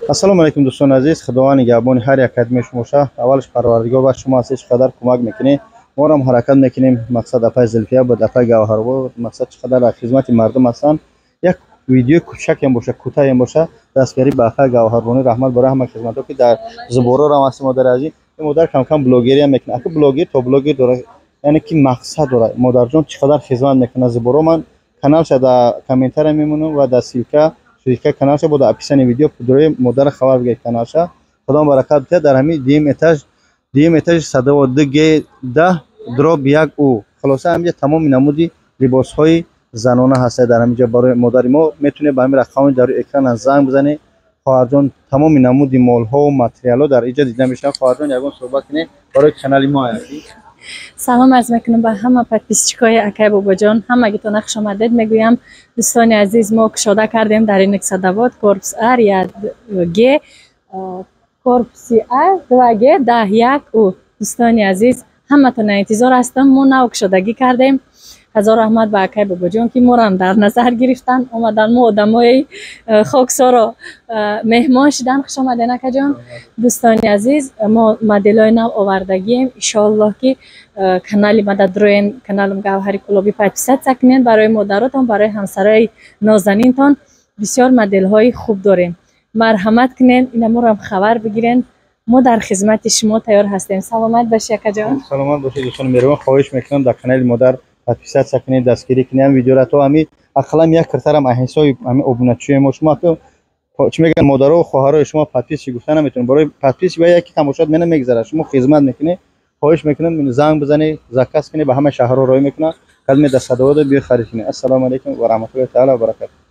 Ассалому алайкум, дӯстони азиз. Худованд нигаҳбони ҳар як кадми шумо боша. Аввалаш Парвардигор бар шумо ҳаст, чӣ қадар кӯмак мекунед. Моро ҳам ҳаракат мекунем. Мақсад апай Зулфия буд, апай Гавҳарбо, мақсад чӣ қадар дар хизмати мардум ҳастанд. Як видеои кӯчакем боша, кӯтаҳем боша, дастгирӣ ба апай Гавҳарбонӣ. Раҳмат барои ҳама хизматҳо, ки дар зуборо ҳам ҳастем. Модари азиз, ин модар кам-кам блогерӣ ҳам мекунад. Ака, блогер то блогер дорад, яъне ки мақсад дорад. Модарҷон чӣ қадар хизмат мекунад зуборо. Ман каналша дар комментария мемонам ва дар ссылка каналша бо дар описании видео пудрои модара хабар бигиред каналша. Худо баракат бидиҳад. Дар ҳамин дуюм этаж, дуюм этажи Садово, 2Г10/1 У. Хулоса, ҳаминҷа тамоми намуди либосҳои занона ҳастад. Дар ҳаминҷа барои модари мо метавонед ба ҳамин рақамҳои дар рӯи экран занг бизанед. Хоҳарҷон, тамоми намуди молҳову материалҳо дар инҷа дида мешаванд. Хоҳарҷон, ягон суҳбат кунед барои канали мо. Салом арз мекунам ба ҳама подписчикои акай Бобоҷон. Ҳамагитона хушомадед мегӯям. Дӯстони азиз, мо кушода кардем дар рынок Садовод, корпус А, ряд Г, корпуси А, 2Г10 1 У. Дӯстони азиз, ҳаматона интизор ҳастам. Мо нав кушодагӣ кардем. Ҳазор раҳмат ба акай Бобоҷон, ки морам дар назар гирифтан, омадан, мо одамои хоксоро меҳмон шидан. Хуш омаден, акаҷон. Дӯстони азиз, мо моделҳои нав овардагием. Иншоаллоҳ, ки канали мада дуроен, каналам Гавҳари Кулобӣ, подписаться кунен. Барои модаротон, барои ҳамсарои нозанинтон бисёр моделҳои хуб дорем. Марҳамат кунен, ина морам хабар бигирен. Мо дар хизмати шумо тайёр ҳастем. Саломат бошӣ, акаҷон. Саломат бошед, дӯстони меҳрибон. Хоҳиш мекунам, дар канали модар подписаться кунед, дастгирӣ кунед ҳам видеора, то ҳами ақаллан як киртарам ҳисоби ҳами обуначиёи мо. Шумо чӣ мегӯянд, модаро, хоҳарои шумо подписчик гуфта наметавонед. Барои подписчик ба яки тамошоат мена мегзарад, шумо хизмат мекунед. Хоҳиш мекунам, занг бизанед, заказ кунед, ба ҳама шаҳрҳо роҳӣ мекунад. Кадме дар Садовода биё, харид кунед. Ассалому алайкум ва раҳматуллоҳи таала ва баракатуҳ.